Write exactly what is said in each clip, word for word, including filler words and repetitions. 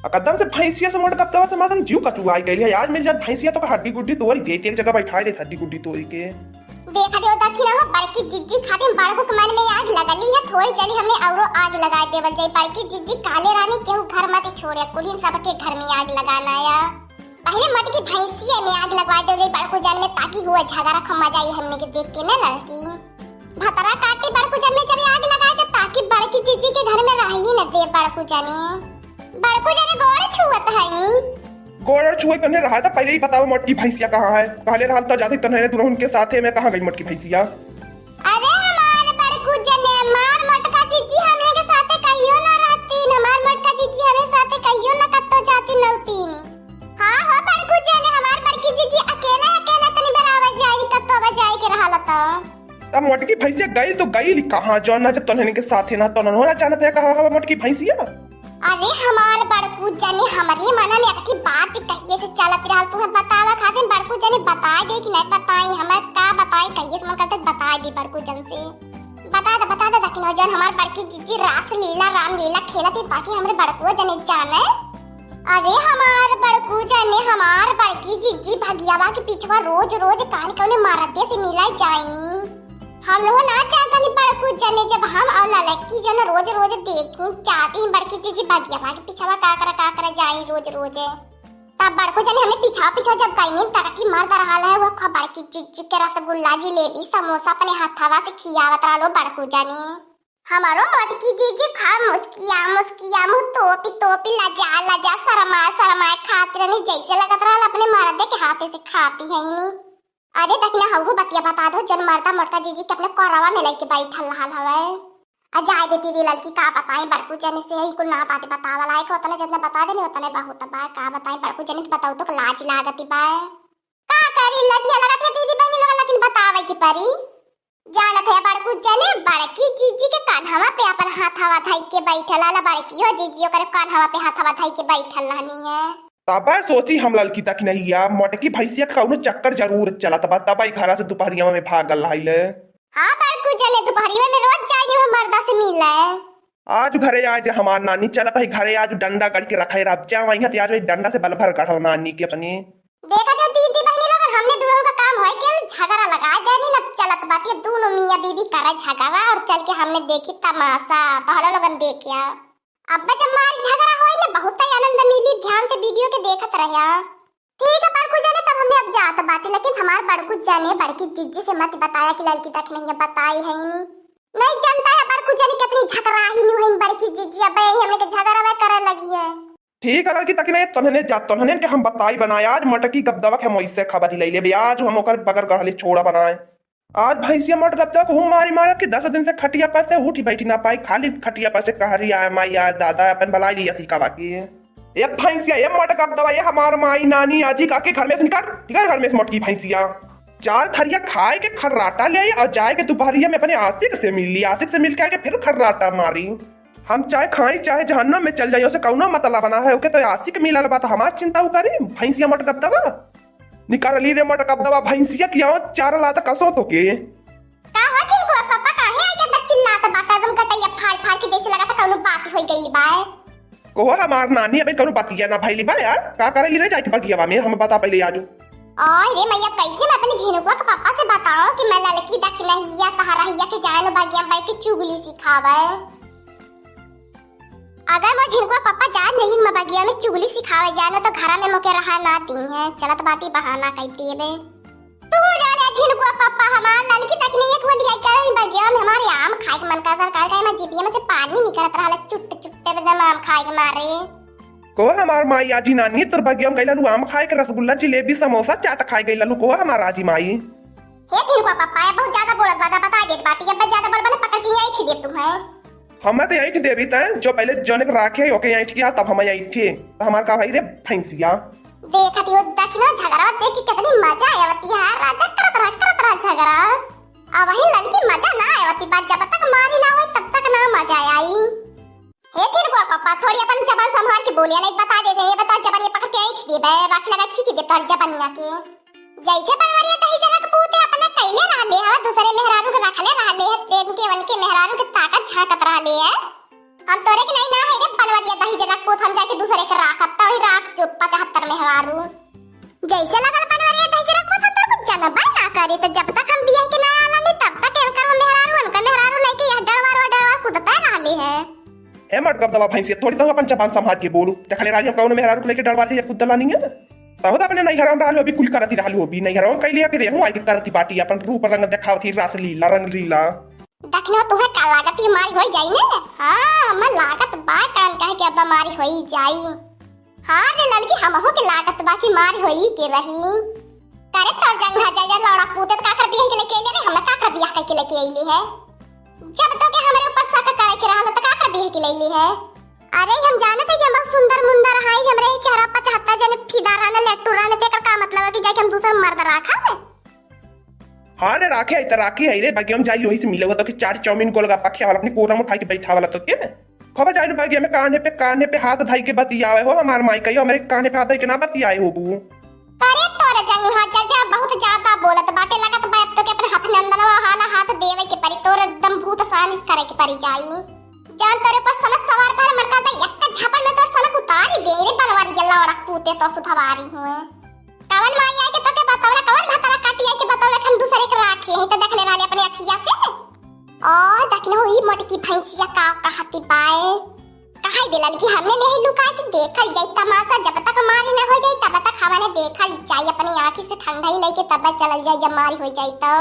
आ कदम से भैंसिया से मोट गप्तवा से मातन जीव कचुआई गइल है। आज मिल जात भैंसिया तो हड्डी गुड्डी तोड़ी देत, एक जगह बैठाई देत हड्डी गुड्डी तोड़ी के। देखा देव दखिना हो, बड़की जिज्जी खातिर बड़कू के मन में आग लगली है, थोड़ी चली हमने औरो आग लगाए देवल जाई। बड़की जिज्जी काले रानी केहू घर मत छोड़े, कुलिन सबके घर में आग लगाना या। पहिले मोटकी भैंसिया में आग लगवा देवल जाई बड़कू जन में, ताकि हुआ झगड़ा खमा जाई हमने के देख के ना ललकी। भतरा काटी बड़कू जन में जब आग लगाए दे, ताकि बड़की जिज्जी के घर में रही न दे बड़कू जने। बड़कू जने गोड़ छुअत हई। गोड़ छुए कने रहा था, पहिले ही बताओ मोटकी भैंसिया कहाँ है? कहले रहल तो जाती तन्हरे दुल्हन के साथे में, कहाँ गई मोटकी भैंसिया? अरे हमार बड़कू जने, हमार मोटका जिज्जी हमने के साथे कहियो ना रहतीन, हमार मोटका जिज्जी हमरे साथे कहियो ना कत्तो जाती नौतीन। हाँ हो बड़कू जने, हमार बड़की जिज्जी अकेले अकेले तनी बराबर जाई, कत्तो बजाई के रहल तो। तब मोटकी भैंसिया गई तो गई कहाँ? जौन ना जब तोहन के साथे ना, तोहन ना जानत है कहाँ हवा मोटकी भैंसिया। अरे हमार बड़कू जने, हमरे मन में एक ठे बात कहिए से चलत रहल, तुम्हें बतावा खातिर बड़कू जने बताए दे कि नहीं बताई, हमें का बताई, कहिए से मन करते बताए दी बड़कू जन से। बता दे, बता दे, लेकिन जौन हमार बड़की जिज्जी रास लीला, राम लीला खेलत ही, ताकि हमरे बड़कू जने जाने। अरे हमार बड़कू जने, हमार बड़की जिज्जी भगियावा के पिछवा रोज रोज कान कौने मरदे से मिला जाइनी। हम लोग ना जानता नहीं बड़कू जने, जब हम और ललकी जन रोज रोज देखी जाती हैं बड़की जिज्जी भगियावा के पिछवा का कर का कर जाई रोज रोज। तब बड़कू जने हमने पिछवा पिछवा जब गई नहीं तड़की मर्द रहा है, वो खा बड़की जिज्जी के रसगुल्ला जिलेबी समोसा अपने हथवा से खियावत रहा लो बड़कू जने। हमारो मोटकी जीजी खा मुस्किया मुस्किया, मुँह तोपी तोपी, लजा लजा, शरमाए शरमाए खात रहनी, जैसे लगत रहल अपने मर्दे के हाथे से खाती है नी। अरे दखिना, हऊ बतिया बता दो, जन मर्दा मोटका जीजी के अपने कोरवा में लेके बैठल रहल हवे। आ जाए देती रे ललकी, का बताई, बड़कू जने से ही कुल ना बात बतावा लायक, उतना जितना बता देनी उतने बहुत बा। का बताई, बड़कू जने तो बताऊ तो लाज लागती बा। का करी, लजिया लगत है दीदी बहनी लोग, लेकिन बतावे की परी। जानत है बड़कू जने, बड़की जीजी के कान्हवा पे अपन हाथवा धई के बैठल रहल, बड़की हो जीजी ओकरे कान्हवा पे हाथवा धई के बैठल रहनी है। तबे सोची हम ललकी दखिनहिया, मोटकी भैंसिया के कौनो चक्कर जरूर चलत बा, तबे घरा से दुपहरिया में भागल रहिले। हाँ बड़कू जने, दुपहरिया में रोज जाइनी हम मर्दा से मिले। आज घरे आए जे हमार नानी, चलत है घरे, आज डंडा गढ़ के रखे रह जा वहीं, आज वही डंडा से बलभर गढ़ो नानी के अपनी। देखा दे दीदी बहनी लोग, हमने दोनों का काम होई के झगड़ा लगाए देनी, न चलत बाटी दोनों मियाँ बीबी करे झगड़ा, और चल के हमने देखी तमाशा, तोहरा लोगन देखिया। अब जब मार झगड़ा होई न, बहुत ही आनंद मिली, ध्यान से वीडियो के देखत रहिया। ठीक है बड़कू जने, तब हमने अब जात बाटी, लेकिन हमार बड़कू जने बड़की जिज्जी से मत बताया कि ललकी दखिनहिया बताई है नी। नहीं जानता है बड़कू जने कितनी झगड़ा ही नु है बड़की जिज्जी, अब यही हमने के झगड़ा वह करे लगी है। ठीक है ललकी दखिनहिया, तोहने जा, तोहने के हम बताई बनाए। आज मोटकी गबदवा के हम वैसे खबर ही ले लेबे, आज हम ओकर बगर गढ़ले छोड़ा बनाए। आज भैंसिया मोट गबदवा को हूँ मारी मारब कि दस दिन से खटिया पर से उठी बैठी ना पाई, खाली खटिया पर से कहरी आए, माई आए, दादा अपन बलाई लिया थी कबा की। ए भैंसिया, ए मोट गबदवा, ए हमार माई, नानी, आजी, काकी घर में से निकल, निकल घर में से मोटकी भैंसिया। चार थरिया खाए के खर्राटा ले आई और जाए के दुपहरिया में अपने आशिक से मिल ली, आशिक से मिल के आके फिर खर्राटा मारी। हम चाहे खाई चाहे जहन्नम में चल जाई, उसे कौनो मतलब ना है, ओके तो आशिक मिलल बा, तो हमार चिंता उ करी, भैंसिया मोट गबदवा। निकाल ली रे मोट गबदवा, भैंसिया की आओ चार लात कसो तो के। का हो झिनकुआ पापा, काहे आई के अंदर चिल्लात बाटा, एकदम गटैया फाड़ फाड़ के, जैसे लगा था कौनो बात होई गई बा। कोहो हमार नानी, अबे कौनो बतिया ना भइली बा यार, का करे ली रे जाके बगियावा में, हम बता पहले आजू। ओए रे मैया, कैसे मैं अपने झिनकुआ के पापा से बताऊं कि मैं ललकी दखिनहिया तहरहिया के जाए न बगिया में बैठ के चुगली सिखावे। अगर मैं झिनकुआ पापा जान नहीं मैं बगिया में चुगली सिखावे जानो तो घरा में मोके रहा ना दी है, चलत बाटी बहाना कह दिए बे। तू जाने झिनकुआ पापा, हमार ललकी दखिनहिया के बोली आई करे बगिया में हमारे आम खाए के मन करत रहा, काहे मैं जिभिया में से पानी निकलत रहा चुट्ट चुट्टे एकदम आम खाए के मारे। को हमार माई आजी नानी, तोर बगिया में गइल रहलू आम खाए के, रसगुल्ला, जिलेबी, समोसा, चाट खाए गइल रहलू। को हमार आजी माई। हे झिनकुआ पापा, ये बहुत ज्यादा बोलत बाटा, बता देत बाटी, अब ज्यादा बोलबा ना पकड़ के यहीं खींच देब तुम्हें। हमें तो यहीं देबी तैं, जो पहले जौन एक राखे है, ओके यहीं किया, तब हमें यहीं थे। तो हमार का भाई रे भैंसिया। देखत हो दखिना झगड़ा देख के कितनी मजा आवती है, राजा करत रहा, करत रहा झगड़ा। अब वही ललकी मजा ना आवती बा, जब तक मारी ना होई तब तक ना मजा आई। हे झिनकुआ पापा, थोड़ी अपन जबान संभाल के बोलिया, नहीं बता देते, ये बता जबान ये पकड़ के ऐंठ देबे, राखी लगा खींच दे तोहर जबानिया के। जैसे बनवरिया दही जनक पूते अपने कैले रहले ह, दूसरे मेहरारू के रखले रहले ह, तेन के उनके मेहरारू के ताकत झांकत रहले ह। हम तोरे के नहीं ना है रे बनवरिया दही जनक पूत, हम जाके दूसरे के राख कैसे लगल बनवरिया दही जरा को तो कुछ जनबे ना करी, तो जब तक हम बियाह के ना आलानी तब तक एनकर मेहरारू, एनकर मेहरारू लेके यह डरवार वा डरवार कूदते रहली है। ए मटकब दवा भैंसिया, थोड़ी तो अपन जबान संभाल के बोलू। देखले रहली हम कौनो मेहरारू को लेके डरवार है या कूदला नहीं है। तहु तो अपने नैहरवा में रहलू, अभी कुल करती रहलू, अभी नैहरवा में कैली, फिर यहू आके करती बाटी, अपन रूप रंग देखावती, रासलीला, रंगलीला। दखिनो तुहे का लागत कि मारी होई जाई ने? हाँ, हमें लागत बा कान कहे कि अब मारी होई जाई। हाँ रे ललकी, हमहू के लागत बा कि मारी होई के रही। करे तोर जंघा जा जा लौड़ा पूते, त काकर बियाह के लेके अइले रे? हमें काकर बियाह करके लेके अइली है? जब तो के हमरे ऊपर शक करे के रहल, त काकर बियाह के लेली है? अरे हम जानत है कि हम बहुत सुंदर मुंदर हई, हमरे ही चेहरा पचहत्तर जने फिदा रहने, लेट्टू रहने, तेकर का मतलब है कि जाके हम दूसर मर्द राखब? हाँ रे, राखे है त राखे है रे, बगिया में जाई वहीं से मिले हुआ तो कि चाट चाउमीन गोलगप्पा खियावला, अपनी कोरा में उठाई के बैठावला तो के। खबर जाए बगिया में कान्हे पे, कान्हे पे हाथ धई के बतियावे हो, हमार माई कहियो हमरे कान्हे पे हाथ धई के ना बतियाए हो बू। करे तोर जंघा जा जा, बहुत ज्यादा बोलत बाटे, लगत बा अब तो के अपन हथनंदनवा वाला हाथ देवे के परी, तोर एकदम भूत सानी करे के परी जाई। जान तोरे पर सनक सवार पर मर का एक झपड़ में तोर सनक उतारी दे रे बनवारी के लौड़क पूते तो सुधवारी हुए। कवन माई आई के तोके बतौले, कवन भतरा काटी आई के बतौले कि हम दूसरे के राखे हैं, तो देख ले रहले अपने अखिया से। ओ, दखिनो ई मोटकी भैंसिया का कहती बाए। कहाई दिलन कि हमने नहीं लुकाए कि देखल जाई तमाशा, जब तक मारी ना हो जाई, तब तक हमने देखल जाई, अपनी आँखी से ठंडाई लेके तब चलल जाई, जब मारी हो जाई तो।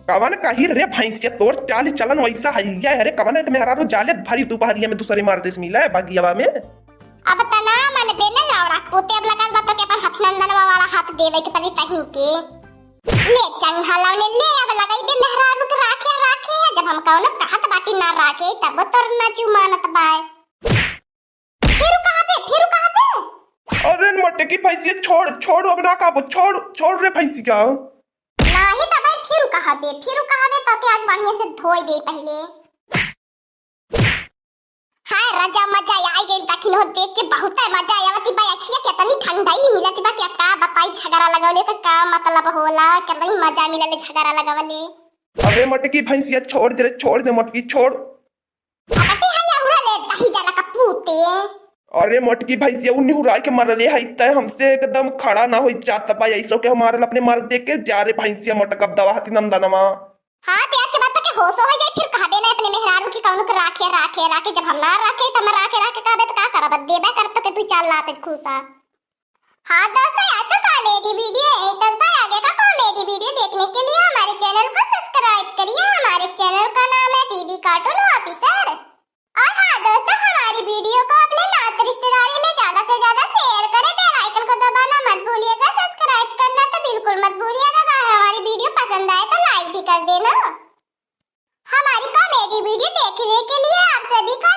कवन कही रे भैंसिया, तोर चाल चलन वैसा है, ये अरे कवन एक मेहरारू जाले भरी दोपहरिया में दूसरे मर्द से मिले बगियावा में। अब तना मन बे न लौड़ा पूते, अब लगल बा तो के अपन हथनंदनवा वाला हाथ देवे के परी तहीं के। ले चंघा लौने ले, अब लगई बे मेहरारू के राखे, राखे है, जब हम कौनो कहत बाटी ना राखे, तब तोर ना चू मानत बाय। फिर कहा बे, फिर कहा बे? अरे मोटकी भैंसिया, छोड़, छोड़, अब ना काबू, छोड़, छोड़ रे भैंसिया। नाही त भाई फिर कहा बे, फिर कहा बे, तो के आज बढ़िया से धोई दे पहले। हाय राजा, मजा आई गइल, दखिन हो देख के बहुत मजा आवत बा। अखिया केतनी ठंडाई मिलत बा कि अब का बताई, झगड़ा लगवले का का मतलब होला, केतनी मजा मिलल झगड़ा लगवले। अरे मोटकी भैंसिया, छोड़ दे रे, छोड़ दे मोटकी, छोड़। अबते है या उड़ा ले दही जना का पूते। अरे मोटकी भैंसिया, उ निहुराई के मरले है, तय हमसे एकदम खड़ा ना होई जात बा, ऐसो के हमारे अपने मर दे के जा रे भैंसिया, मोटकब दवा हती नंदनवा। हाँ, ते आज के बाद तो के होशो हो जाए, फिर कहबे ना अपने मेहरारू की कौनो के राखे, राखे, राखे, जब हम ना राखे, तो हम राखे, राखे कहबे तो का करब, देबे करब तो के तू चाल लाते घूसा। हाँ दोस्तों, आज का comedy video यहीं तक था। आगे का comedy video देखने के लिए हमारे channel को subscribe करिए। हमारे channel का नाम है दीदी Cartoon Officer। और हाँ दोस्तों, हमारी video को अपने नात रिश्तेदारी में ज्यादा से ज्यादा share करें, bell icon को दबाना मत भूलिएगा, subscribe करना तो बिल्कुल मत भूलिएगा। अगर हमारी video पसंद आए तो like भी कर देना। हमारी comedy video देखने के लिए आप सभी का